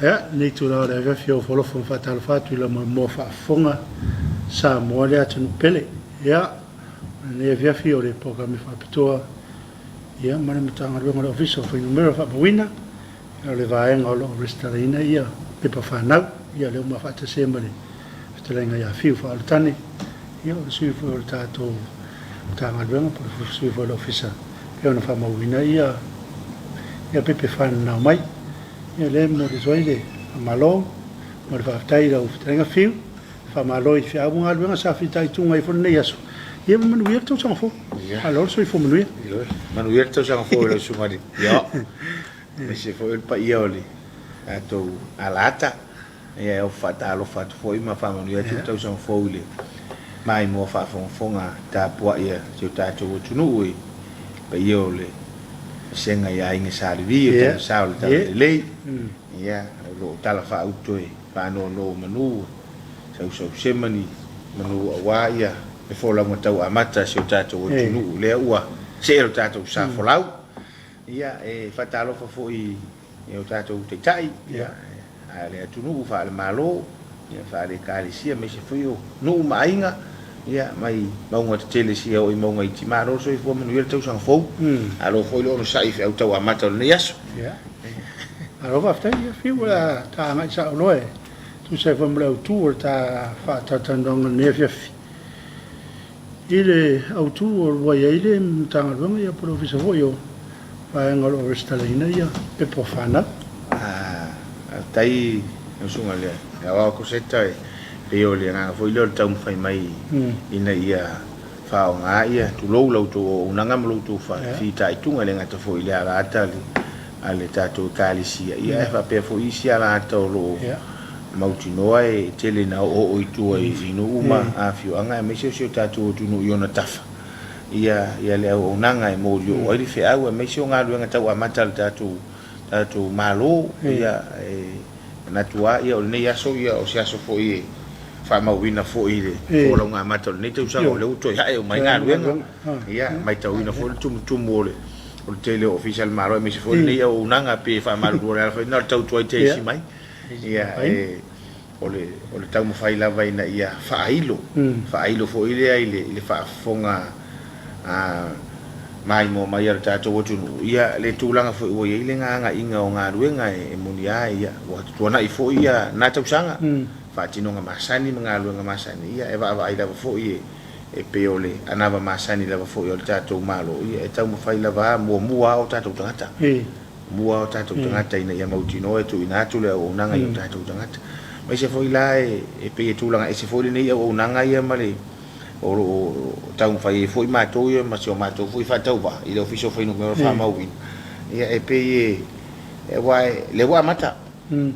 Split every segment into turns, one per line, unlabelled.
Ia, lenei itula o le afiafi o ofo alofa ma faatalofa atu i lau moemoa faafofoga Samoa le atunuu pele. Ia, o lenei afiafi o le polokalame faapitoa ia ma le Matagaluega o le Ofisa o Fuainumera Faamauina, ia o le vaega o lo o resitalaina ia pepa fanau. Ia lea ua ma faatasi ai ma le fetalaiga ia Fiu Faaoletane, ia o le sui foi o le tatou Matagaluega po o le sui foi o le Ofisa pei ona faamauina ia ia pepe fananau mai. Ia lea e momoli atu ai le faamalo ma le faafetai i lau fetalaiga Fiu. Faamalo i feau ma galuega sa fitaituga ai foi lenei aso. Ia ma manuia le tausaga fou. Malo le soifua manuia.
Ioe. Manuia le tausaga fou i lau susuga i le Io. Aemaise foi o le paia o le tatou alaata. Ia e ofo faatalofa atu foi ma faamanuia atu le tausaga fou i le maimoa faafogafoga tapuai a si o tatou atunuu i le paia o le vasega i Aiga Sa Levi, o Tama Sa o le Talalelei. Ia, o lo o tala faauto e faanonomanu, sausausema ni manu aua ia le folauga tau amata a si o tatou atunuu lea ua see lo tatou sa folau. Ia, e faatalofa foi i o tatou taitai, ia, faale-atunuu, faale-Malo, ia, faale-Ekalesia, aemaise foi o nuu ma aiga, ia, mai mauga tetele seia oo i mauga iti. Malo le soifua manuia le tausaga fou. Malo foi le onosai i feau tau amata o lenei aso.
Ia. Malo faafetai. Ia, fiu o le a ta agai sao loa e tusa ai foi ma le autu o le ta faatalatalanoaga i lenei afiafi. I le autu ua i ai le Matagaluega ia po o le Ofisa foi o Vaega o lo o resitalaina ia pepa o fanau.
Faafetai lau Susuga i le Aoao Koseta, e pei o le agaga foi lea o le taumafai mai ina ia faaaoga ia, tulou la outou auaunaga ma lo outou fitaituga, e le gata foi i le alaata a le tatou Ekalesia, ae faapea foi isi alaata o lo o mautinoa e tele ina oooo i tua i nuu ma afioaga aemaise o si o tatou atunuu i ona tafa, ia le auaunaga e molioo ai le feau aemaise o galuega tau amata a le tatou Malo. Ia, e manatu lava o lenei aso o se aso foi e faamauina foi i le folauga amata o lenei tausaga, o lea ua toe ae uma ai galuega. Ia, matauina foi le tumutumu o le tele o Ofisa o le Malo aemaise foi lenei auaunaga, pe faamalulu o le ala foi lena o le tautuai teisi mai. Ia, o le taumafai lava ina ia faailo, faailo foi lea i le faafofoga maimoa mai a le tatou atunuu, ia le tulaga foi ua i ai le gagaiga o galuega e moni lava, ia, ua tuanai foi na tausaga, faatinoga masani ma galuega masani, ia e vaavaai lava foi e pei o le anava masani lava foi a le tatou Malo, ia e taumafai lava muamua lava o tatou tagata. Mua o tatou tagata ina ia mautinoa e tuuina atu le auaunaga i o tatou tagata. Aemaise foi la e pei e tulaga ese foi lenei auaunaga ia ma le o lo o taumafai ai foi matou ia ma si o matou foi faatauvaa i le Ofisa o Fuainumera Faamauina. Ia e pei e aua lea ua amata.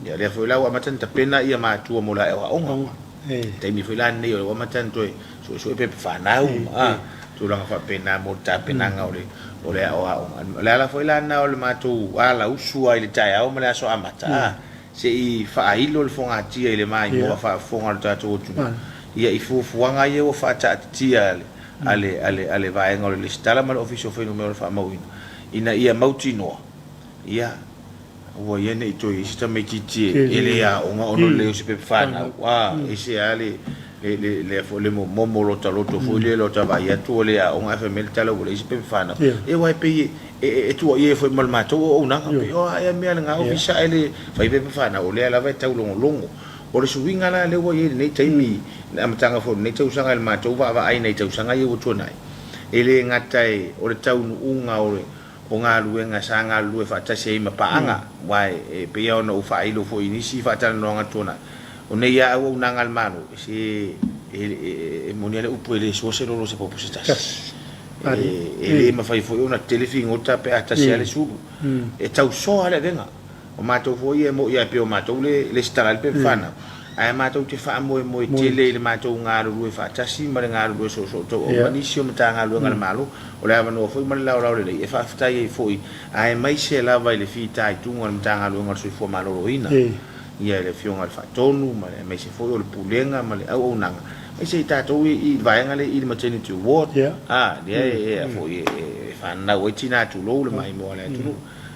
Ia lea foi la ua amata ona tapena ia matua mo le aoaoga. Taimi foi la lenei o lea ua amata ona toe suesue pepa fanau ma tulaga faapena mo le tapenaga o le o le aoaoga. O le ala foi la lena o le matou alausu lava i le taeao ma le aso amata, a, se i faailo le fogatia i le maimoa faafofoga a le tatou atunuu, ia i fuafuaga ia ua faataatitia a le, a le, a le vaega o le Resitala ma le Ofisa o Fuainumera Faamauina, ina ia mautinoa, ia, Aua ia ne i toe i ai se tamaitiiti e le aoga ona o le leai o se pepa fanau. A, ese lava le, le, le, le, foi, le momomo o lota loto foi lea, lota vaai atu ua le aoga ae fai mai le tala ua leai se pepa fanau. Ia aua e pei e, e, e tuuaia ai foi ma le matou auaunaga, pei o a ea mea a lena ofisa ae le fai pepa fanau, o lea lava e taulogologo. O le suiga la lea ua i ai i lenei taimi, i le amataga foi o lenei tausaga i le matou vaavaai i nai tausaga ia ua tuanai, e le gata e o le taunuuga o le o galuega sa galulue faatasi ai ma paaga, aua e pei lava ona ou faailo foi i nisi faatalanoaga tuanai, o nei lava auaunaga a le Malo, se e moni lava le upu e le sua se lolo o se popo se tasi. E le mafai foi ona tetele figota pe a tasi lava le sulu. E tausoa lava le avega. O matou foi ia e moni lava e pei o matou le lesitala ai le pepa fanau, ae matou te faamoemoe tele i le matou galulue faatasi ma le galulue soosoo tauau ma nisi o Matagaluega a le Malo. O le avanoa foi ma le laolao lelei e faafetai ai foi aemaise lava i le fitaituga o le Matagaluega o le Soifua Maloloina, ia le Afioga i le Faatonu ma le aemaise foi o le Pulega ma le auaunaga, aemaise i tatou i le vaega lea i le Maternity Ward, a, lea e fananau ai tina tulou le maimoa a le atunuu.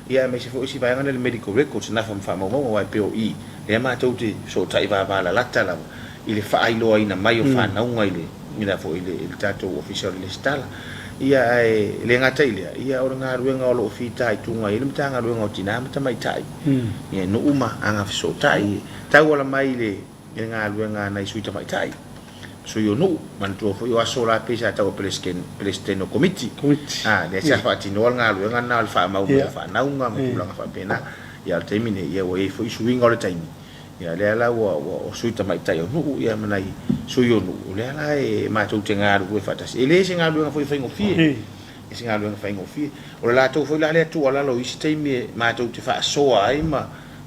Ia aemaise foi isi vaega lea le medical records nafa ma faamaumauga aua e pei o i lea matou te fesootai vavalalata lava i le faailoaina mai o fanauga i le i le a foi i le i le tatou Ofisa o le Lesitala. Ia ae le gata i lea, ia o le galuega o lo o fitaituga ai le Matagaluega o Tina ma Tamaitai, ia i nuu ma agafesootai e tauala mai i le i le galuega a nai sui tamaitai, sui o nuu. Manatua foi o aso la pei sa tau o Peresetene o Komiti, a, lea sa faatinoa le galuega lena o le faamau mai o fanauga ma tulaga faapena. Ia a o le taimi nei, ia ua i ai foi suiga o le taimi, ia lea la ua o sui tamaitai o nuu ia ma nai sui o nuu, o lea la e matou te galulue faatasi. E le se galuega foi faigofie, e le se galuega faigofie. O le latou foi la lea tuualalo i isi taimi e matou te faasoa ai ma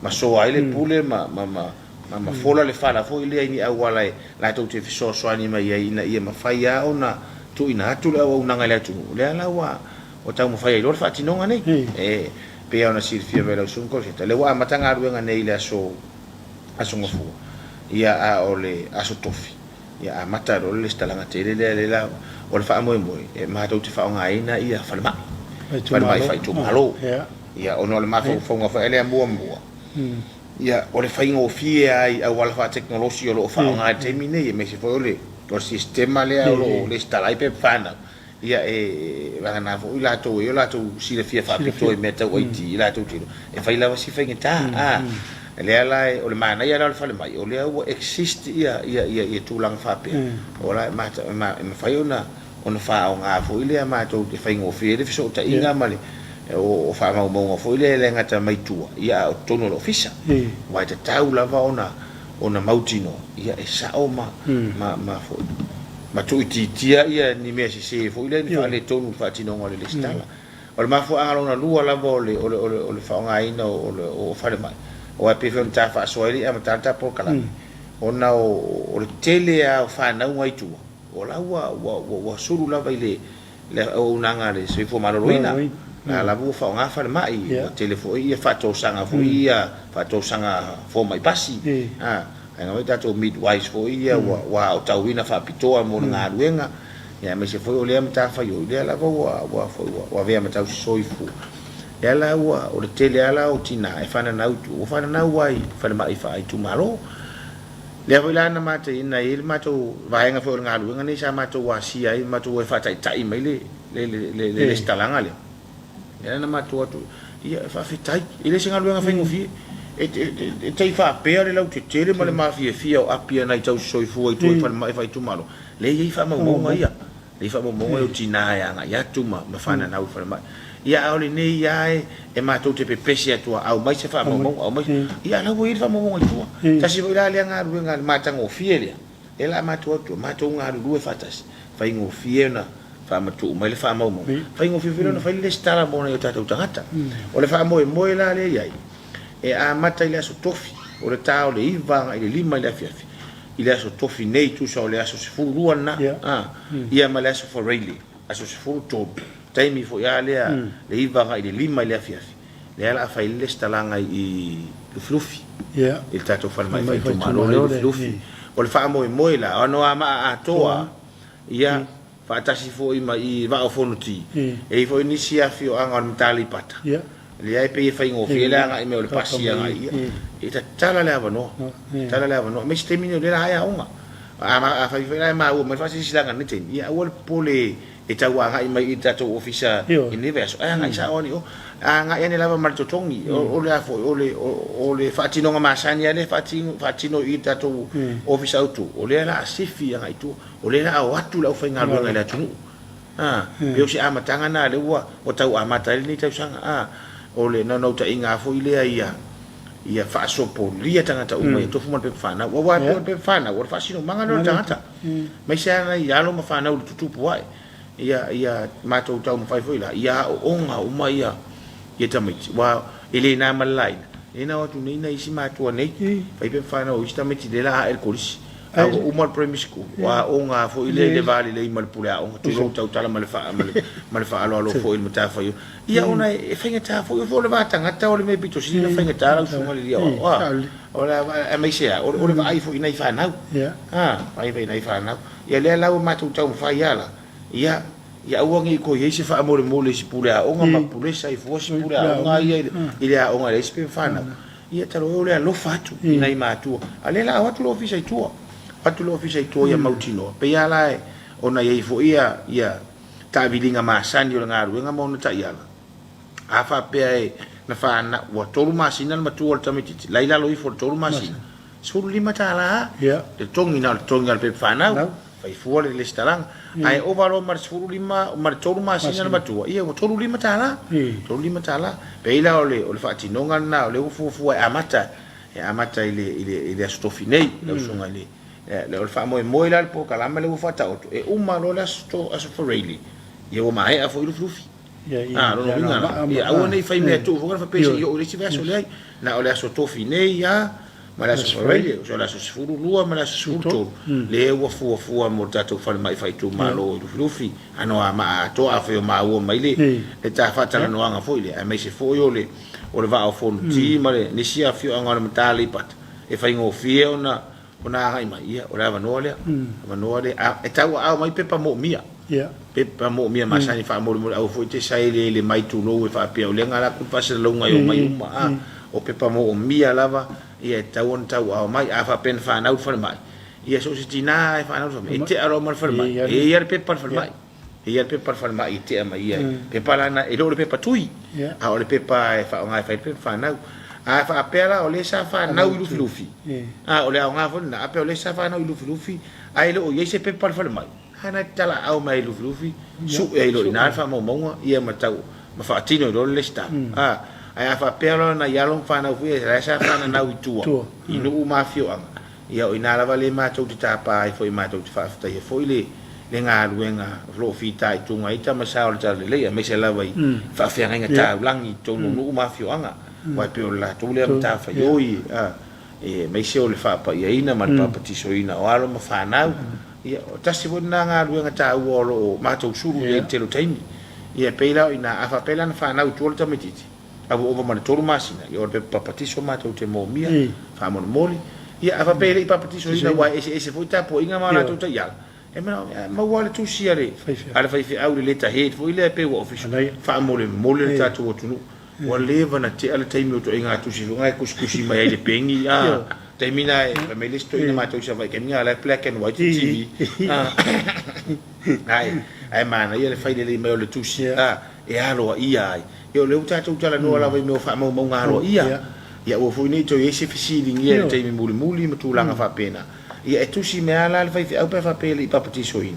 soa ai le pule ma ma fola le fala foi lea i ni auala e latou te fesoasoani mai ai ina ia mafai lava ona tuuina atu le auaunaga i le atunuu. O lea la ua taumafai ai loa le faatinoga nei. E pei lava ona silafia mai e lau Susuga Koloseta, lea ua amata galuega nei i le aso aso Gafua, ia a o le aso Tofi, ia amata loa le lesitalaga tele lea, lea la o le faamoemoe e matou te faaaogaina ia falemai, falemai faaitumalo. Ia ona o le mafaufauga foi lea muamua, Ia, o le faigofie lava i auala faatekonolosi o lo o faaaoga i le taimi nei, aemaise foi o le sistema lea o lo o resitala ai pepa fanau, ia e vagana foi i latou e i ai o latou silafia faapitoa i mea tau IT, i latou te iloa, e fai lava si faigata. A, lea la o le manaia la o le falemai, o lea ua exist ia tulaga faapea, o la e mafai ona ona faaaoga foi lea matou te faigofie ai le fesootaiga ma le o faamaumauga foi lea e le gata mai tua ia a o totonu o le ofisa. Aua e tatau lava ona ona mautinoa ia e sao ma ma ma foi ma tuuitiitia ia ni mea sese foi lea ni faaletonu i le faatinoga o le lesitala. O le mafuaaga lona lua lava o le o le o le o le faaaogaina o le o falemai, aua e pei foi ona ta faasoa ai le amataga o le ta polokalame, ona o le tele lava o fanauga i tua O la ua, ua, ua, ua sulu lava i le, le auaunaga a le soifua maloloina. La lava ua faaaoga falemai, ua tele foi ia faatosaga foi ia, faatosaga fomai pasi. A, ae foi tatou midwives foi ia ua, ua aotauina faapitoa mo le galuega. Ia aemaise foi o lea matafaioi, lea lava ua, ua, foi, ua, ua avea ma tausisoifua. Lea la ua, o le tele lava la o tina e fananau i tua, ua fananau lava i falemai faaitumalo. Lea foi la na mataina ai le matou vaega foi o le galuega nei sa matou asia ai, matou o e faataitai mai le le le le lesitalaga lea. Lea na matou atu, ia faafetai, e le se galuega faigofie. E e tai faapea le lautetele ma le mafiafia o api a nai tausisoifua i tua i falemai faaitumalo, lea e i ai faamaumauga ia. Lea e i ai faamaumauga ia o tina e agai atu ma fananau i falemai. Ia a o lenei lava e matou te pepesi atu lava, aumai se faamaumauga, aumai se. Ia a o la ua i ai le faamaumauga i tua. Tasi foi la lea galuega matagofie lea, lea o le a matou atu, matou galulue faatasi, faigofie ona faamatuu mai le faamaumauga, faigofie foi la ona fai le lesitala mo nai o tatou tagata. O le faamoemoe la lea e i ai, e amata i le aso Tofi, o le ta o le 9 agai i le 5 i le afiafi, i le aso Tofi nei, tusa o le aso 12 lena, ia ma le aso Faraile, aso 13, taimi foi lava lea, le 9 agai i le 5 i le afiafi, lea o le a fai ai le lesitalaga i Lufilufi, i le tatou falemai faaitumalo lea i Lufilufi. O le faamoemoe la, o Anoamaa atoa, ia, faatasi foi ma i Vaa o Fonoti, e i ai foi nisi afioaga o le Mata Aleipata, lea e pei e faigofie le agai mai o le pasi agai i ia, e tatala le avanoa, tatala le avanoa, aemaise taimi nei o lea o le a ae aoga. Afai foi la e maua mai le faasilasilaga i lenei taimi, ia aua le popole e tau agai mai i le tatou ofisa i lenei vaiaso, ae agai sao ane i o. Agai ane lava ma le totogi, o le a foi, o le faatinoga masani lava lea e faatino i le tatou ofisa autu, o lea o le a sifi agai i tua. O lea o le a o atu le aufaigaluega i le atunuu. A, pei o se amataga lena lea ua ua tau amata ai lenei tausaga. A, o le naunautaiga lava foi lea ia ia faasopolia tagata uma ia tofu ma le pepa fanau. Aua e pei o le pepa fanau o le faasinomaga lea o le tagata. Aemaise lava nai alo ma fanau i le tutupu ae. Ia ia matou taumafai foi la ia aooga uma ia ia tamaiti aua e le na ma le laina, lea na o atu nei nai isi matua nei fai pepa fanau o isi tamaiti lea o le a ae i le kolisi. A ua uma le primary school, ua aoga lava foi lea i le va lelei ma le pule aoga, tulou tautala ma le ma le faaaloalo foi i le matafaioi. Ia ona e faigata foi, o le va tagata o le mea pito sili ona faigata lau susuga i le alii aoao. O le aemaise lava, o le vaai foi i nai fanau. Vaai foi i nai fanau. Ia lea la ua matou taumafai lava la, ia. Ia aua ne i toe i ai se faamolemole i si pule aoga ma pulesa ai fua si pule aoga ia i le aoga e leai se pepa fanau. Ia talo e o le alofa atu i nai matua. A o lea la o atu le ofisa i tua. O atu le ofisa i tua ia mautinoa. Pei lava la ona i ai foi ia taaviliga masani o le galuega ma ona taiala. A faapea e na fanau ua 3 masina le matua o le tamaitiiti, la i lalo ifo o le 3 masina, $15 le togi, na o le togi lava o le pepa fanau, fai fua le lesitalaga. Ae ova loa ma le 15 ma le 3 masina le matua, ia ua $35, $35. Pei la o le faatinoga lena o lea ua fuafua e amata, e amata i le Aso Tofi nei, lau Susuga i le. O le faamoemoe la o le polokalame lea ua faataoto, e uma loa le Aso Faraile, ia ua maea foi Lufilufi. A, lona uiga la, ia aua ne i fai mea tuu foi na faapea se i oo i le isi vaiaso, leai. Na o le aso Tofi nei lava ma le aso Faraile, o le aso 12 ma le aso 13, lea ua fuafua mo le tatou falemai faaitumalo i Lufilufi. Anoamaa atoa, afai o maua mai le ta faatalanoaga foi lea, aemaise foi o le Vaa o Fonoti ma le nisi afioaga o le Mata Aleipata, e faigofie ona Ona agai mai, ia, o le avanoa lea, avanoa lea. A, e tauaao mai pepa moomia. Pepa moomia masani faamolemole, aua foi e te saeleele mai tulou e faapea o lea na alu atu le faasalalauga e omai uma. A, o pepa moomia lava, ia, e tatau ona tauaao mai. A faapea na fanau i le falemai, ia, so o se tina lava e fanau i le falemai, e tea loa ma le falemai, e i ai lava le pepa a le falemai. E i ai le pepa a le falemai e tea mai ai. Pepa la na, e le o le pepa tui, a o le pepa e faaaoga e fai ai le pepa fanau. A faapea la o lea sa fanau i Lufilufi, a o le aoga foi lena, a faapea o lea sa fanau i Lufilufi ae le o i ai se pepa a le falemai, a na e talaaao mai i Lufilufi, sue ai loa i ina le faamaumauga, ia ma tau, ma faatino ai loa le lesitala. A, ae a faapea loa na i alo ma fanau foi ia, la sa fananau i tua, i nuu ma afioaga, Ia, o i ina lava lea matou te tapa ai foi, matou te faafetaia foi le le galuega o lo o fitaituga ai tama sa o le Talalelei, aemaise lava i faafeagaiga taulagi i totonu o nuu ma afioaga, aua e pei o le latou lea matafaioi, aemaise o le faapaiaina ma le papatisoina o alo ma fanau. Ia, o tasi foi lena galuega taua o lo o matou sulu i ai i le tele o taimi. Ia, e pei la o i ina, a faapea la na fanau i tua le tamaitiiti, A ua ova ma le tolu masina, ia o le pepa papatiso matou te momia, faamolemole. Ia, a faapea e le i papatisoina aua e eseese foi tapuaiga ma a latou taiala, e manaomia, e maua lava le tusi a le faifeau i le letterhead foi lea pei ua official, faamolemole le tatou atunuu. Ua leva ona tea le taimi o ituaiga tusi foi na e tusitusi mai ai i le peni, a, taimi na e fai mai le isi toeaina matou i Savaii, taimi na o la e black and white le TV, a, ae manaia le fai lelei mai o le tusi, a, e aloaia ai. Ia o lea ua tatou talanoa lava i mea o faamaumauga aloaia. Ia aua foi ne i toe i ai se fesiligia i le taimi mulimuli ma tulaga faapena. Ia e tusi mai lava la le faifeau pe a faapea e le i papatisoina.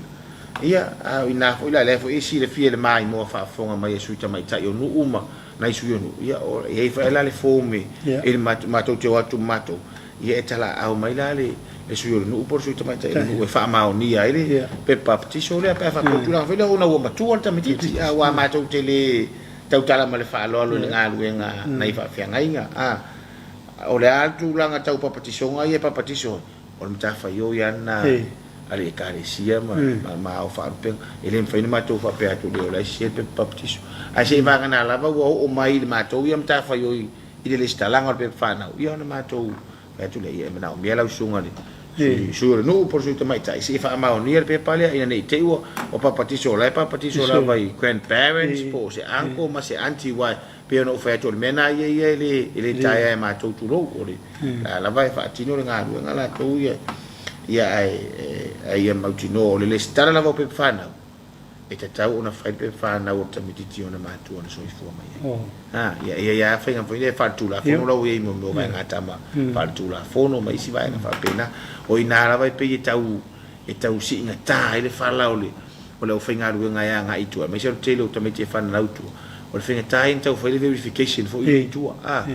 Ia, a o ina foi la, o lea foi e silafia e le maimoa faafofoga mai a sui tamaitai o nuu ma nai sui o nuu, ia e i ai foi la le form e le matou te o atu ma matou, ia e talaaao mai la le sui o le nuu po o le sui tamaitai o le nuu e faamaonia ai le pepa papatiso lea pe a faapea o tulaga foi lea ona ua matua le tamaitiiti, aua matou te le tautala ma le faaaloalo i le galuega nai faafeagaiga. A o le a le tulaga tau papatisoga ia e papatiso ai, o le matafaioi lava lena a le Ekalesia ma ao faalupega. E le mafai ona matou faapea atu o la e sese le pepa papatiso. Ae seiavagana lava ua oo mai i le matou ia matafaioi i le lesitalaga o le pepa fanau, ia ona matou fai atu lea, ia e manaomia lau susuga i le sui o le nuu po o le sui tamaitai se i faamaonia le pepa lea ina ne i te i ua papatiso, o la e papatiso lava i grandparents po o se uncle ma se aunty, aua e pei ona ou fai atu o le mea lena ia ia e le taea e matou tulou, o le la lava e faatino le galuega latou ia, ia ae ia mautinoa o le lesitala lava o pepa fanau. E tatau ona fai le pepa fanau o le tamaitiiti i ona matua na soifua mai ai. Ha, ia, ia, ia faiga foi lea faaletulafono la ua i ai mo mea o vaega tama faaletulafono ma isi vaega faapena. O i ina lava e pei e tau, e tau siigatā ai le fala o le, o le aufaigaluega e agai i tua, aemaise o le tele o tamaiti e fananau i tua. O le faigatā ia ona tau fai le verification foi lea i tua, a,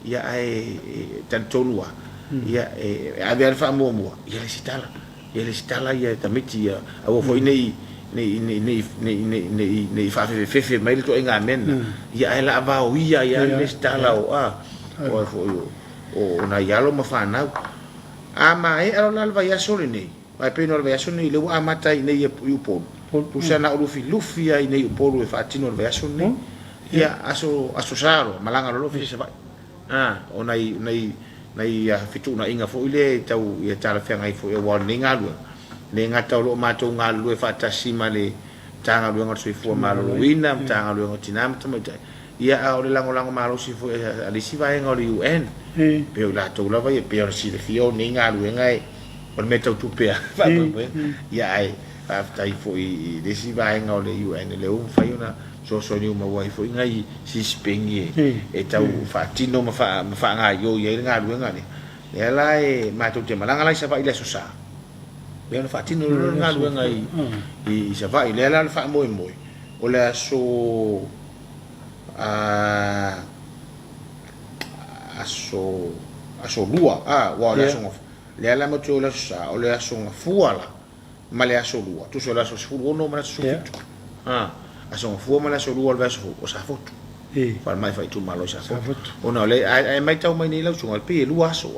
ia ae e talitonu lava, ia e ave lava le faamuamua, ia lesitala. Ia lesitala ia tamaiti ia, aua foi ne i ne i ne i ne i ne i ne i ne i ne i faafefefefe mai le ituaiga mea lena, ia ae la vaoia ai lava le lesitala o a o a foi o o nai alo ma fanau. A maea loa la le vaiaso lenei, aua e pei ona o le vaiaso lenei lea ua amata ai nei i Upolu, tusa na o Lufilufi lava i nei Upolu e faatino i le vaiaso lenei. Ia aso aso Sa loa, malaga loa le Ofisa i Savaii. A, o nai, nai, nai fetuunaiga foi lea e tau ia talafeagai foi aua o lenei galuega, e le gata o lo o matou galulue faatasi ma le Matagaluega o le Soifua Maloloina, Matagaluega o Tina ma Tamaitai, ia a o le lagolago malosi foi a le isi vaega o le UN, pei o i latou lava ia, pei ona silafia o nei galuega e, o le mea tau tupe lava faamoemoega, ia ae faafetai foi i le isi vaega o le UN lea ua mafai ona fesoasoani ua maua ai foi nai sisipegi e tau faatino ma faagaoioi ai le galuega lea. Lea la e matou te malaga la i Savaii i le Aso Sa, lea ona faatino loa le galuega i Savaii. Lea la o le faamoemoe, o le aso aso aso Lua, aua o le aso lea la matou te o i le Aso Sa, o le aso Gafua la ma le Aso Lua, tusa o le aso 16 ma le aso 17. Aso Gafua ma le Aso Lua o le vaiaso fou, o Safotu. Falemai faaitumalo i Safotu. Ona o le, ae matau mai nei lau susuga, pei e lua aso,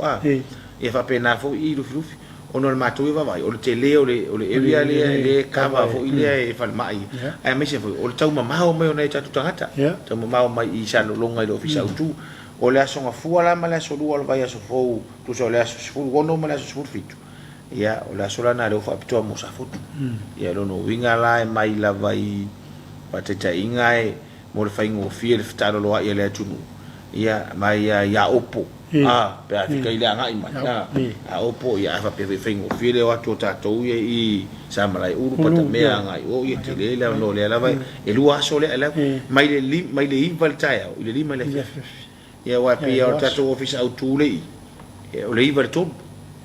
Ia faapena foi i Lufilufi, ona o le matou ia vaavaai, o le tele o le, o le area lea, lea e cover foi lea e falemai, aemaise foi o le taumamao mai o nai o tatou tagata, taumamao mai i Salelologa i le Ofisa Autu. O le Aso Gafua la ma le Aso Lua o le vaiaso fou, tusa o le aso 16 ma le aso 17, Ia, o le aso la lena lea ua faapitoa mo Safotu. Ia, o lona uiga la e mai lava i faataitaiga e mo le faigofie le fetaaloloai a le atunuu, ia, mai lava i Aopo, a, pe a fika i le agai mai, a, Aopo, ia, a faapea foi e faigofie le o atu o tatou ia i Samalaeulu, Patamea agai i o, ia, tele le avanoa lea lava e lua aso lea, mai le 9 i le taeao i le 5 i le afiafi. Ia aua e pei lava o le tatou ofisa autu lea i i, o le 9 i le 3.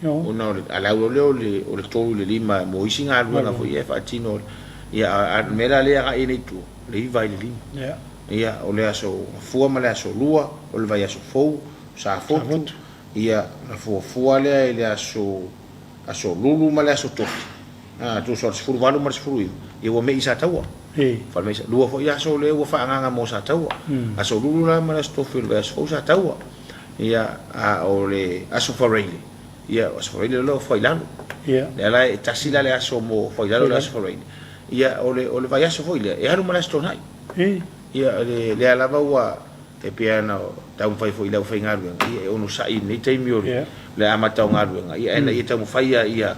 Ona o le alaula lea o le o le 3 i le 5 mo isi galuega foi ia e faatino. Ia a o le mea la lea e agai ai nei i tua, o le 9 i le 5. Ia o le aso Gafua ma le aso Lua, o le vaiaso fou, Safotu, ia ona fuafua lea i le aso aso Lulu ma le aso Tofi. Tusa o le 18 ma le 19, ia ua mei i Sataua. Falemai Sa, lua foi aso lea ua faaagaaga mo Sataua. Aso Lulu la ma le aso Tofi o le vaiaso fou Sataua. Ia, a o le aso Faraile, ia, o aso Faraile lea o Fuailalo. Lea la e tasi la le aso mo Fuailalo le aso Faraile. Ia, o le, o le vaiaso foi lea, e alu ma le aso Toonai. Ia, lea lava ua, e pei ona taumafai foi i le aufaigaluega, ia e onosai i lenei taimi o le, le amata o galuega, ia ina ia taumafai ia, ia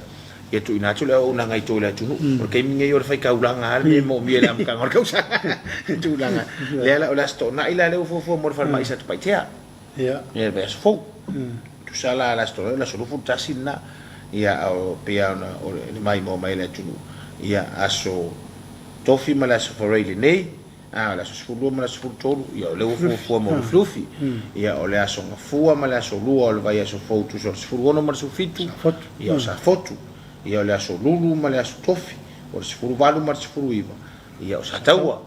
ia tuuina atu le auaunaga i tua i le atunuu. O le taimi lenei o le faitaulaga lava le mea e moomia i le amataga o le tausaga. Tulaga. Lea la o le Aso Toonai la lea ua fuafua mo le falemai i Satupaitea. Ia le vaiaso fou. Tusa la le Aso Toonai o le aso 21 lena. Ia o pei lava ona o le maimoa mai a le atunuu. Ia aso Tofi ma le aso Faraile nei. A, o le aso 12 ma le aso 13, ia o lea ua fuafua mo Lufilufi. Ia o le aso Gafua ma le aso Lua o le vaiaso fou tusa o le 16 ma le 17, ia o Safotu. Ia o le aso Lulu ma le aso Tofi, o le 18 ma le 19, ia o Sataua.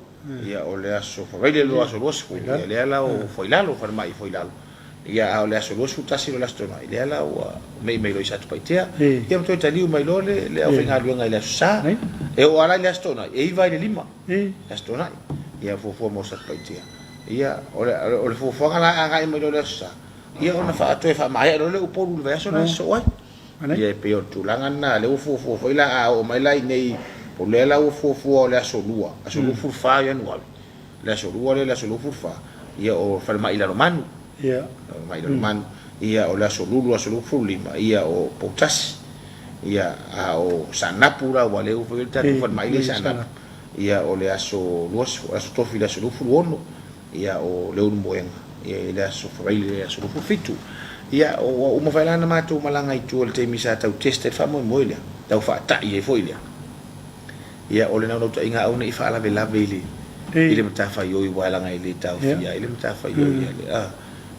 Ia o le aso Faraile le aso 20, ia lea la o Foailalo, falemai i Foailalo. Ia, a o le aso 21 loa le Aso Toonai, lea la ua mei mai loa i Satupaitea. Ia ma toe taliu mai loa le, le aufaigaluega i le Aso Sa. E oo lava la i le Aso Toonai, e 9 i le 5 le Aso Toonai. Ia, fuafua mo Satupaitea. Ia, o le, o le fuafuaga la a agai mai loa i le Aso Sa, ia ona toe faamaea loa lea o Upolu i le vaiaso lena e sosoo ai. Ia, e pei o le tulaga lena, lea ua fuafua foi la a oo mai la i inei, o lea la ua fuafua o le Aso Lua, aso 24 o Ianuari, le aso Lua lea, le aso 24, ia o falemai Lalomanu.
Ia.
Falemai Lalomanu. Ia o le aso Lulu, aso 25, ia o Poutasi. Ia a o Saanapu la ua lea ua fai le tatou falemai lea i Saanapu. Ia o le aso 20, aso Tofi le aso 26, ia o Leulumoega, ia i le aso Faraile le aso 27. Ia ua uma foi la ona matou malaga i tua i le taimi sa tau test ai le faamoemoe lea, tau faatai ai foi lea. Ia, o le naunautaiga aua ne i faalavelave i le i le matafaioi aua leaga e le taofia ai le matafaioi a le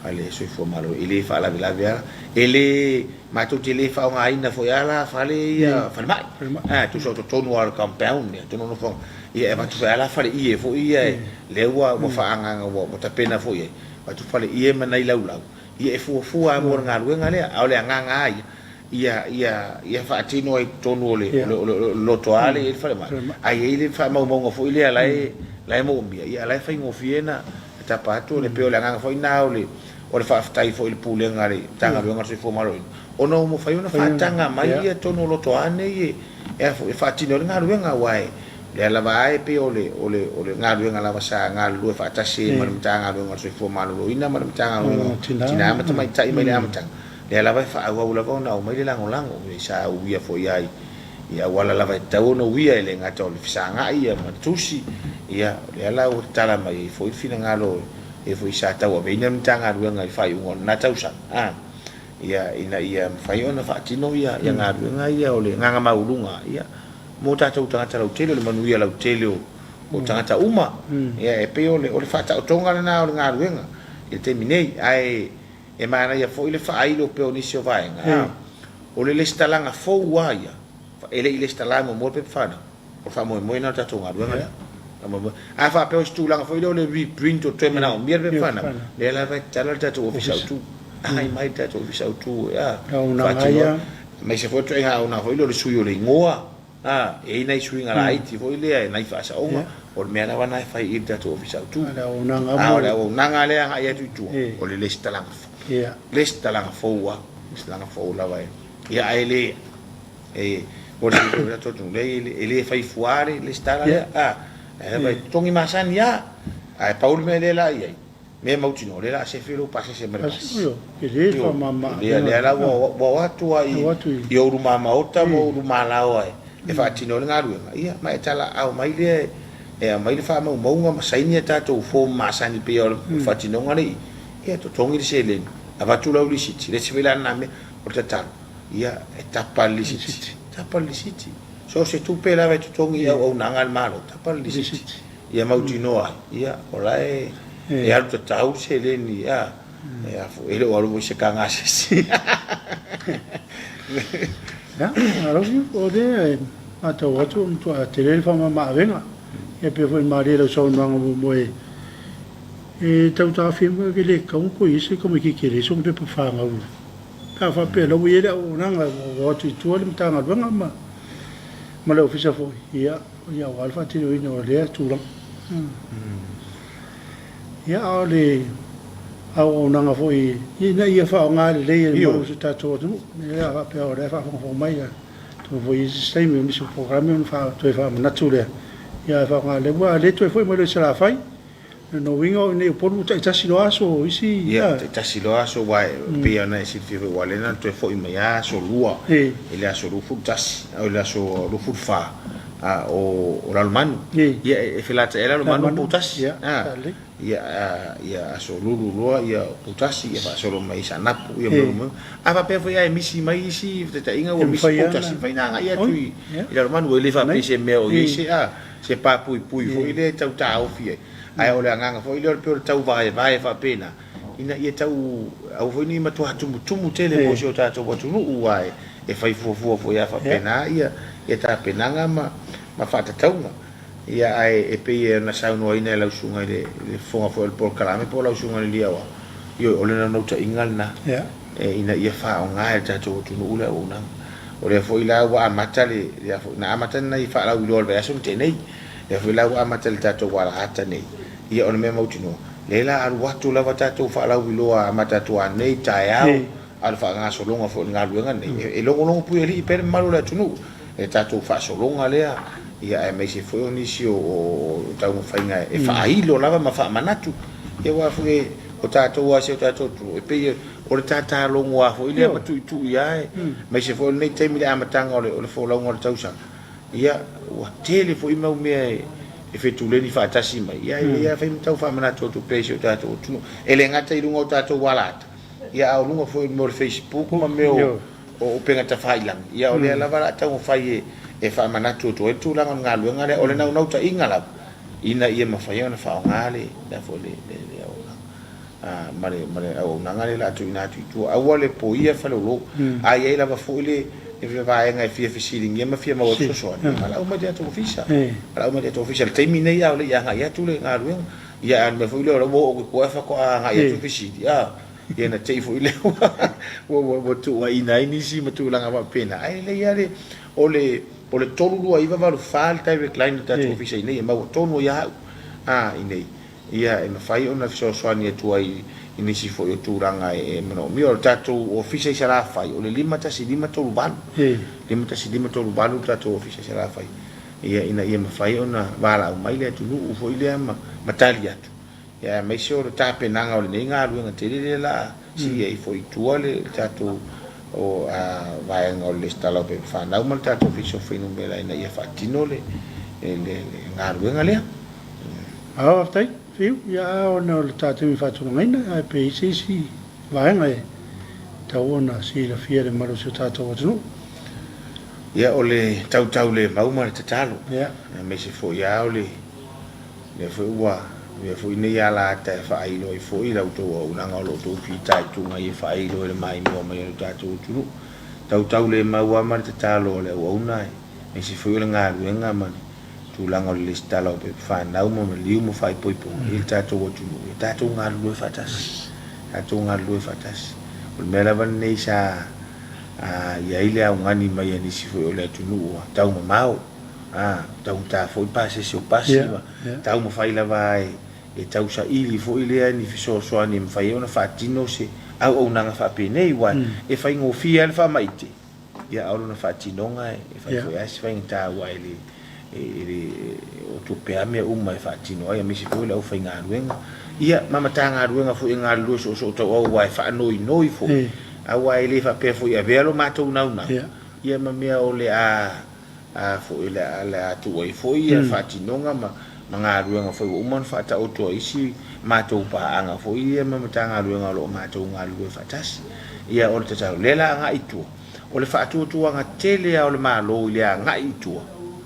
a le soifua maloloina. E le faalavelave lava. E le, matou te le faaaogaina foi lava la fale ia falemai. A, tusa o totonu lava o le compound ia, totonu o nofoaga. Ia e avatu foi lava la faleie foi ia lea ua ua faaagaaga ua tapena foi i ai, avatu faleie ma nai laulau, ia e fuafua lava mo le galuega lea. A o le agaga lava ia, ia, ia, ia faatino ai i totonu o le, o le, o le, o le lotoa lea e i ai le falemai, ae i ai le faamaumauga foi lea la e, la e moomia, ia la e faigofie ona tapa atu. E pei o le agaga foi lena o le, o le faafetai foi i le Pulega a le Matagaluega o le Soifua Maloloina, ona ua mafai ona faataga mai ia totonu o lotoa nei e, e a foi, e faatino ai le galuega, aua e, lea lava lava e pei o le, o le, o le galuega lava sa galulue faatasi ai ma le Matagaluega o le Soifua Maloloina ma le Matagaluega o Tina ma Tamaitai mai le amataga. Lea lava e faaauau lava ona aumai le lagolago, sa uia foi lava i auala lava e tatau ona uia, e le gata o le fesagai ia ma le tusi, ia, o lea la ua tatala mai ai foi le finagalo e foi sa tauaveina le Matagaluega i le faaiuga o lena tausaga, a, ia, ina ia mafai ona faatino ia, ia galuega ia o le agaga maualuga, ia, mo tatou tagata lautele, o le manuia lautele o, o tagata uma. Ia, e pei o le, o le faataotoga lena o le galuega i le taimi nei, ae e manaia foi le faailo pea o nisi o vaega, a, o le lesitalaga fou lava ia, e le i lesitala muamua le pepa fanau, o le faamoemoe lena o le tatou galuega lea. Faamoemoe. A faapea o se tulaga foi lea o le reprint o toe manaomia le pepa fanau, lea lava e tatala le tatou Ofisa Autu. Agai mai le tatou Ofisa Autu e a, faatino ai. Aemaise foi o le ituaiga auaunaga foi lea o le sui o le igoa, a, e i ai nai suiga laiti foi lea, nai faasaoga, o le mea lava lena e fai i le tatou Ofisa Autu. A o le auaunaga lea e agai atu i tua, o le lesitalaga fou. Lesitalaga fou lava, lesitalaga fou lava e, ia ae le, e, mo le silafia foi e le tatou atunuu, leai e le fai fua le lesitala lea, a, ae lava e totogi masani lava. Ae pau le mea lea la i ai, mea mautinoa, o lea o le a sefe lou pasese ma le pasi. Ioe, lea, lea la ua, ua o atu lava i, i ou luma maota ma ou luma laoa e, e faatino ai le galuega, ia, ma e talaau mai lea e, e aumai le faamaumauga ma saini a tatou form masani pei o le faatinoga lea i i, ia, totogi le seleni, avatu lau lisiti, le isi foi la lena mea, o le tatalo, ia, e tapa le lisiti, tapa le lisiti. So o se tupe lava e totogi i auaunaga a le Malo, tapa le lisiti. Ia mautinoa ai, ia, o la e, e alu tatau le seleni, a, e a foi, e le o alu foi i se kagasesi.
Ia, alofi, o lea e matau atu ua matua tele le faamama-avega. Ia pei foi ona malie i lau saunoaga muamua e, e tau taofia mai e le tatau ona toe i ai se tamaitiiti e leai sona pepa fanau. Pe a faapea o la ua i ai le auaunaga ua o atu i tua le Matagaluega ma, ma le Ofisa foi, ia, ia aua le faatinoina o lea tulaga. Ia, a o le auaunaga foi ina ia faaaoga lelei e le mamalu o si o tatou atunuu. Ia, a faapea o la e faafogafoga mai, ia, atonu foi i ai se isi taimi o nisi o polokalame ona toe faamanatu lea, ia ae faaaoga lelei. Aua a le toe foi mai loa i Salafai, O lona uiga o i inei i Upolu ua taitasi loa aso o isi.
Ia, taitasi loa aso aua e pei ona e silafia foi aua o lea na toe foi mai lava aso Lua i le aso 21, i le aso 24 o Lalomanu. Ia, e felataia ai Lalomanu ma Poutasi. Ia, ia aso Lulu loa ia Poutasi, ia faasolo mai i Saanapu, ia ma A faapea foi ae misi mai isi fetetaiga ua misi Poutasi, e mafai ona agai atu i Lalomanu, e le faapea i se mea o i ai se se pa puipui foi lea e tau taofi ai, ae o le agaga foi lea o le pei o le tau vaevae faapena, ina ia tau aua foi ne i matua tumutumu tele mo si o tatou atunuu, aua e fai fuafua foi lava faapena ia tapenaga ma faatatauga. Ia, ae e pei ona saunoaina e lau susuga i le fofoga foi o le polokalame po o lau susuga i le Liaoa, ioe, o le naunautaiga lena. Ina ia faaaoga e le tatou atunuu le auaunaga. O lea foi la ua amata le, lea foi, na amata nai faalauiloa o le vaiaso na tea nei. Lea foi la ua amata le tatou alaata nei. Ia o le mea mautinoa, lea la alu atu lava tatou faalauiloa amata atu anei, taeao, a o le faagasologa foi o le galuega lenei, e logologo puialii pea le mamalu o le atunuu i le tatou faasologa lea, ia aemaise foi o nisi o taumafaiga e faailo lava ma faamanatu. Ia aua foi e O tatou lava si o tatou atunuu, e pei o le tatalogo lava foi lea ma tuitui lava, aemaise foi o lenei taimi i le amataga o le folauga o le tausaga, ia, ua tele foi mau mea e fetuleni faatasi mai, ia, e lelei lava fai ma tau faamanatu atu pea i si o tatou atunuu. E le gata i luga o tatou alaata, ia, a o luga foi o le mea o le Facebook ma mea o upega tafailagi, ia, o lea lava o le a taumafai e faamanatu atu ai le tulaga o le galuega lea. O le naunautaiga lava, ina ia mafai ona faaaoga le le auaunaga ma le ma le auaunaga lea o le a tuuina atu i tua. Aua le poia faleolo, a i ai lava foi le vaega e fia fesiligia ma fia maua ai fesoasoani, ia valaau mai i le tatou ofisa. Valaau mai i le tatou ofisa. I le taimi nei a o le i agai atu le galuega, ia a o le mea foi lea o la ua oo atu i tua ae faatoa agai atu le fesili, a, ia na te i foi lea ua tuuaiina ai nisi ma tulaga faapena. Ae lelei lava le, o le O le 32984 le direct line a le tatou ofisa i inei e maua tonu ai lava au a i inei. Ia e mafai ona fesoasoani atu ai i nisi foi o tulaga e manaomia. O le tatou ofisa i Salafai o le 51538. 51538 le tatou ofisa i Salafai. Ia ina ia mafai ona valaau mai le atunuu foi lea ma tali atu. Ia aemaise o le tapenaga o lenei galuega tele lea la sii ai foi i tua le tatou O vaega o le lesitala o pepa fanau ma le tatou Ofisa o Fuainumera ina ia faatino le galuega lea.
Malo faafetai Fiu, ia a ona o le ta taimi faatulagaina, ae pe i ai se isi vaega e tatau ona silafia e le mamalu o si o tatou atunuu.
Ia o le tautaulemau ma le tatalo, aemaise foi lava o le lea foi ua avea foi nei alaata e faailo ai foi la outou auaunaga o lo o outou fitaituga ai e faailo i le maimoa mai a lo tatou atunuu. Tautaulemau lava ma le tatalo a le auauna aemaise foi o le galuega ma le tulaga o le lesitala o pepa fanau ma maliu ma faaipoipoga i le tatou atunuu, ia tatou galulue faatasi, tatou galulue faatasi. O le mea lava lenei sa i ai le augani mai a nisi foi o le atunuu ua taumamao, a, taugata foi pasese o pasi ma taumafai lava e tausaili foi lea ni fesoasoani e mafai ai ona faatino se auaunaga faapenei, aua e faigofie lava le faamaite, ia a o lona faatinoga e fai foi lava si faigata aua e le e le o tupe lava mea uma e faatino ai, aemaise foi o le aufaigaluega, ia ma Matagaluega foi e galulue soosootauau aua e faanoinoi foi, aua e le faapea foi e avea lo matou naunau, ia ma mea o le a a foi le a le a tuu ai foi ia faatinoga ma ma galuega foi ua uma ona faataoto a isi matou paaga foi ia ma Matagaluega o lo o matou galulue faatasi. Ia o le tatalo, lea la agai i tua, o le faatuatuaga tele lava o le Malo i le agai i tua,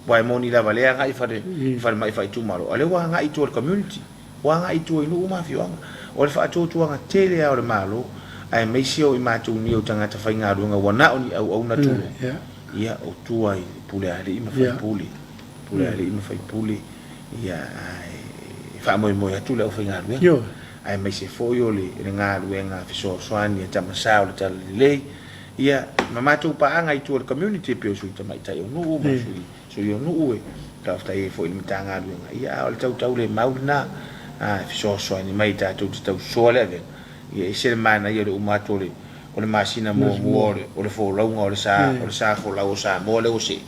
aua e moni lava lea e agai i fale i falemai faaitumalo, a o lea ua agai i tua i le community, ua agai i tua i nuu ma afioaga. O le faatuatuaga tele lava o le Malo, aemaise o i matou nei o tagata faigaluega ua na o ni auauna tulou, ia o tua i pulealii ma faipule, pulealii ma faipule, ia e faamoemoe atu le aufaigaluega, aemaise foi o le galuega fesoasoani a Tama Sa o le Talalelei, ia ma matou paaga i tua i le community e pei o Sui Tamaitai o nuu ma Sui o nuu e faafetai ai foi i le Matagaluega, ia a o le tautaulemau lena e fesoasoani mai tatou te tausoa le avega, ia e ese le manaia o le uma atu o le o le masina muamua o le folauga o le sa o le sa folau o Samoa lea ua see,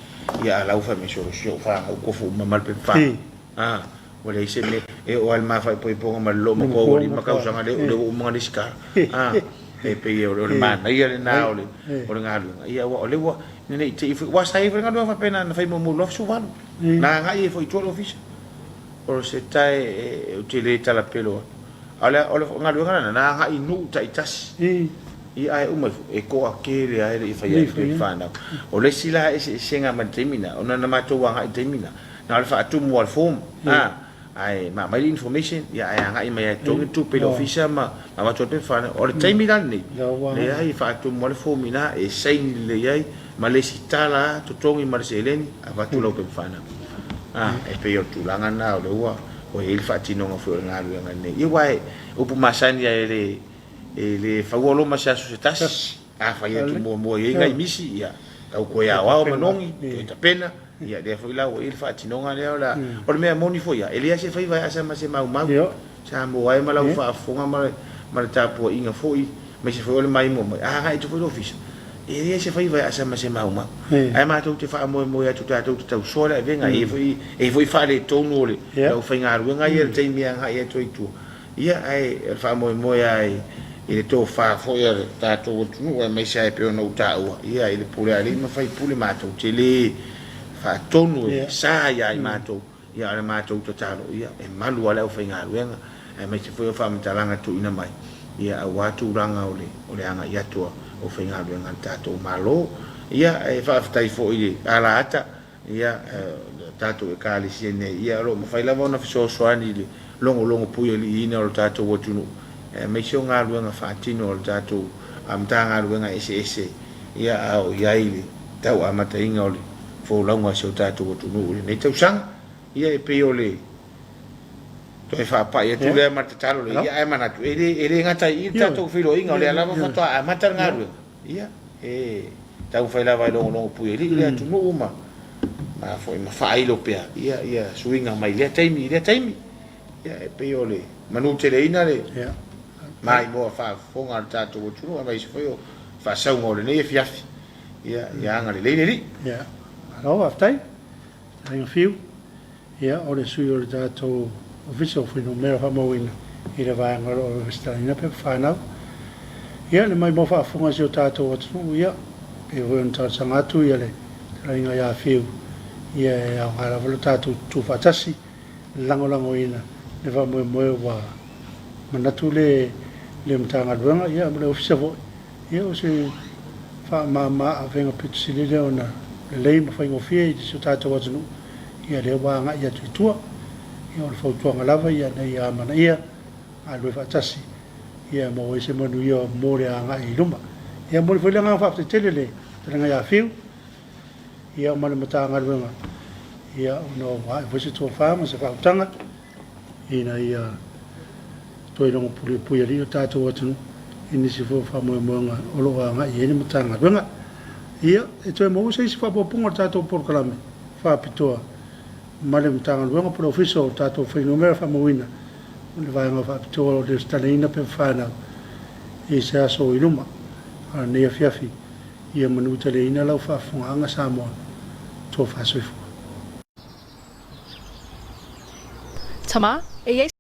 ia a la ua fai mai, solo si ou fanau tofu uma ma le pepa fanau. A, ua leai se mea, e oo lava i le ma faaipoipoga ma le loomatua ua 5 tausaga lea ua uma ona lesitala. A, e pei o le manaia lena o le o le galuega, ia aua o lea ua, ina ne i te i foi, aua sa i ai foi le galuega faapena na fai muamua i le 2018, na agai ai foi i tua le ofisa. O se tae ou te le talapelo atu. A o le galuega lena, na agai i nuu taitasi. Ia ae uma ifo, e toatele lava e le i faia ai le fanau. O le isi la eseesega mai le taimi lena, ona na matou agai i le taimi lena, na o le faatumu lava o le form, a, ae ma aumai le information, ia ae agai mai lava e totogi le tupe i le ofisa ma avatu ai le pepa fanau. O le taimi la lenei, leai, e faatumu lava le form i ina, e saini lelei ai, ma lesitala lava, totogi ma le seleni, avatu lau pepa fanau. A, e pei o le tulaga lena o lea ua ua i ai le faatinoga foi o le galuega lenei. Ia aua e upu masani lava e le e le faua Roma i se aso se tasi. A fai atu muamua i ai nai misi, ia tau toe aoao manogi, toe tapena, ia lea foi la ua i ai le faatinoga lea o le a. O le mea moni foi lava, e leai se faiva e asa ma se maumau. Samoa e ma lau faafofoga ma le tapuaiga foi, aemaise foi o le maimoa mai, a agai atu foi le ofisa, e leai se faiva e asa ma se maumau. Ae matou te faamoemoe atu tatou te tausoa le avega, e i ai foi faaletonu o le aufaigaluega ia i le taimi e agai atu ai i tua. Ia, ae o le faamoemoe lava i le tofa foi a le tatou atunuu, aemaise lava e pei ona ou taua, ia, i le pule a alii ma faipule, matou te le faatonu e sa ia i matou. Ia, o le matou tatalo, ia, e malu lava le aufaigaluega, aemaise foi o faamatalaga tuuina mai, ia, aua tulaga o le, o le agai atu o aufaigaluega a le tatou Malo. Ia, e faafetai foi i le alaata, ia, le tatou Ekalesia nei, ia, o lo o mafai lava ona fesoasoani i le logologo puialiiina o le tatou atunuu, aemaise o galuega faatino a le tatou Matagaluega eseese, ia, a o i ai le tau amataina o le folauga a si o tatou atunuu i lenei tausaga. Ia, e pei o le toe faapai atu lea ma le tatalo lea, ia, ae manatu, e le, e le gata i i le tatou feiloaiga, o lea lava faatoa amata le galuega. Ia, e taumafai lava e logologo puialii le atunuu ma, ma foi ma faailo pea, ia, ia suiga mai lea taimi i lea taimi. Ia, e pei o le manuteleina le maimoa faafofoga a le tatou atunuu, aemaise foi o faasauga o lenei afiafi. Ia, ia agalelei le Alii.
Ia, malo faafetai. Fetalaiga Fiu, ia o le sui o le tatou Ofisa o Fuainumera Faamauina i le vaega o lo o resitalaina pepa fanau. Ia, le maimoa faafofoga i si o tatou atunuu, ia, pei foi ona talosaga atu ia le fetalaiga ia Fiu, ia e aoga lava lo tatou tutu faatasi, lagolagoina le faamoemoe ua manatu le le Matagaluega, ia ma le Ofisa foi, ia o se faamama avega pito sili lea ona lelei ma faigofie i si o tatou atunuu, ia lea ua agai atu i tua. Ia o le fautuaga lava ia ina ia amanaia galulue faatasi ia maua ai se manuia mo le agai i luma. Ia momoli foi le agaga faafetai tele i le fetalaiga ia Fiu ia ma le Matagaluega ia ona ua ae foi se tofa ma se faautaga ina ia toe logo puipuialii lo tatou atunuu i nisi foi o faamoemoega o lo o agai i ai le Matagaluega. Ia, e toe maua se isi faaopoopoga o le tatou polokalame faapitoa ma le Matagaluega po o le Ofisa o tatou Fuainumera Faamauina o le Vaega Faapitoa o le Lesitalaina Pepa Fanau i se aso i luma. A o lenei afiafi, ia manuteleina lau faafofogaaga Samoa, tofa soifua.
Tama, e i ai.